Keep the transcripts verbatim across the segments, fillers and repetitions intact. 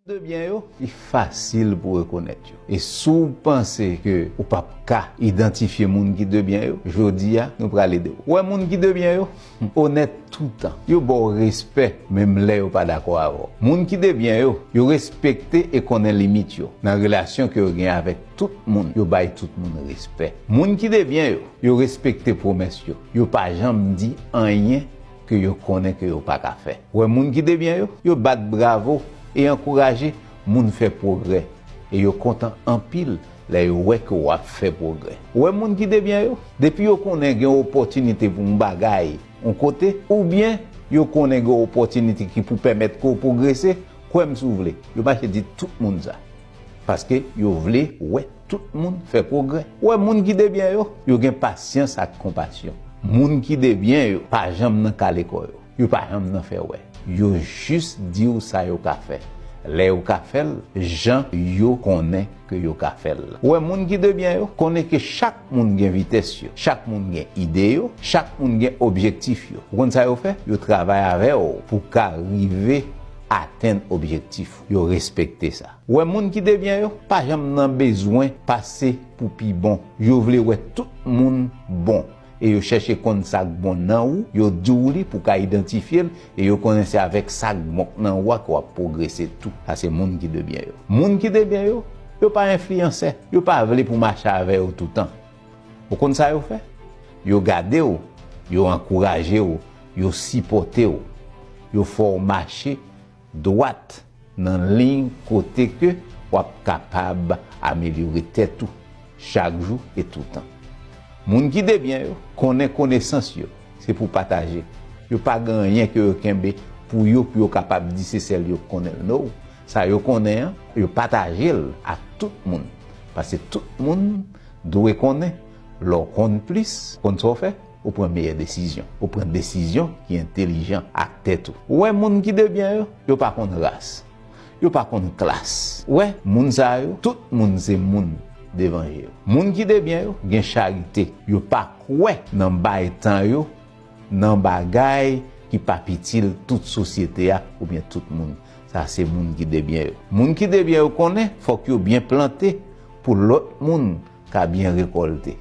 De byen yo, li fasil pou rekonèt yo. E si w panse ke ou p ap ka idantifye moun ki de byen yo, jodi a, nou pral ede w. Ou wè moun ki de byen yo, onèt toutan. Yo ba w respè, menm lè yo pa dakò avè w. Moun ki de byen yo, yo respekte e konnen limit yo. Nan relasyon ke yo gen avèk tout moun, yo bay tout moun respè. Moun ki de byen yo, yo respekte pwomès yo. Yo pa janm di anyen ke yo konnen ke yo pa ka fè. Ou wè moun ki de byen yo, yo bat bravo e ankouraje moun fè pwogrè. E yo kontan anpil lè yo wè ke w ap fè pwogrè. Ou wè moun ki de byen yo, depi yo konnen gen opòtinite pou yon bagay, yon kote, oubyen yo konnen gen opòtinite ki pou pèmèt ke w pwogrese, kwè m si w vle, yo mache di tout moun sa. Paske yo vle wè tout moun fè pwogrè. Ou wè moun ki de byen yo, yo gen pasyans ak konpasyon. Moun ki de byen yo, pa janm nan kale kò yo. Yo pa janm nan fè wè. Yo jis di w sa yo ka fè. Lè yo ka fè l, jan yo konnen ke yo ka fè l. Ou wè moun ki de byen yo, konnen ke chak moun gen vitès yo, chak moun gen ide yo, chak moun gen objektif yo. Ou konn sa yo fè? Yo travay avè w pou w ka rive atenn objektif ou. Yo respekte sa. Ou wè moun ki de byen yo, pa janm nan bezwen pase pou pi bon. Yo vle wè tout moun bon. E yo chèche konn sa k bon nan ou, yo di w li pou w ka idantifye l, e yo konnen se avèk sa k bon nan ou a ke w ap pwogrese tou. Sa se moun ki de byen yo. Moun ki de byen yo, yo pa enfliyansè, yo pa vle pou mache avè yo toutan. Ou konn sa yo fè? Yo gade w, yo ankouraje w, yo sipòte w, yo fè w mache dwat nan liy kote ke w ap kapab amelyore tèt ou chak jou e toutan. Moun ki de byen yo konnen konesans yo se pou pataje. Yo pa gen anyen ke yo kenbe pou yo, pou yo kapab di se sèl yo k konnen l. No. Sa yo konnen an, yo pataje l ak tout moun. Paske tout moun dwe konnen, lè w konn plis, konn sa w fè, ou pran meyè desizyon. Ou pran desizyon ki entelijan ak tèt ou. Ou wè moun ki de byen yo, yo pa konn ras. Yo pa konn klas. Ou wè, moun sa yo, tout moun se moun devan je yo. Moun ki de byen yo, gen charite. Yo pa kwè nan bay tan yo, nan bagay ki p ap itil tout sosyete a oubyen tout moun. Sa se moun ki de byen yo. Moun ki de byen yo konnen, fòk yo byen plante pou lòt moun ka byen rekòlte.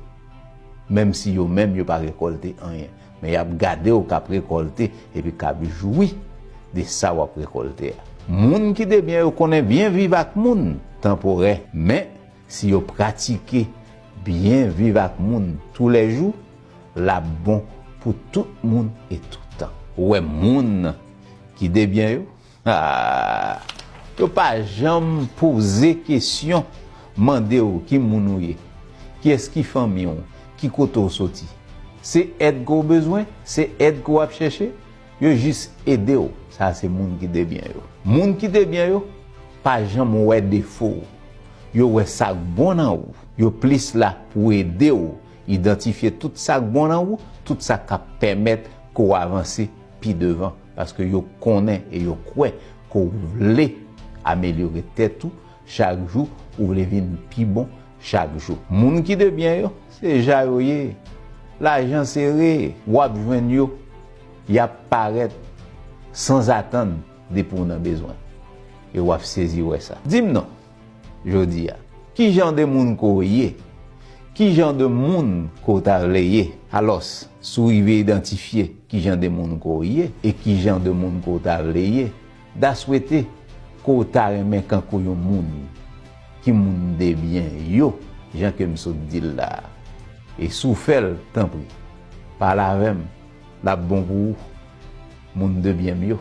Menm si yo menm yo pa rekòlte anyen. Men y ap gade w k ap rekòlte epi k ap jwi de sa w ap rekòlte a. Moun ki de byen yo konnen byen viv ak moun tanporè, men si yo pratike byen viv ak moun toulèjou, l ap bon pou tout moun e toutan. Ou wè moun ki de byen yo, ah, yo pa janm poze kesyon, mande w ki moun ou ye, kiyès ki fanmi w, ki kote w soti. Se èd ke w bezwen, se èd ke w ap chèche, yo jis ede w. Sa se moun ki de byen yo. Moun ki de byen yo pa janm wè defo w. Yo wè sa k bon nan ou. Yo plis la pou ede w idantifye tout sa k bon nan ou, tout sa k ap pèmèt ke w avanse pi devan. Paske yo konnen e yo kwè ke w vle amelyore tèt ou chak jou, ou vle vin pi bon chak jou. Moun ki de byen yo, se ja yo ye. Lajan sere, w ap jwenn yo. Y ap parèt sanzatann depi w nan bezwen. E w ap sezi wè sa. Di m non, jodi a, ki jan de moun ke w ye? Ki jan de moun ke w ta vle ye? Alòs, si w rive idantifye ki jan de moun ke w ye e ki jan de moun ke w ta vle ye, da swete ke w ta renmen kankou yon moun ki moun de byen yo, jan ke m sot di l la a. E si w fè l, tanpri, pale avè m, l ap bon pou ou, moun de byen m yo.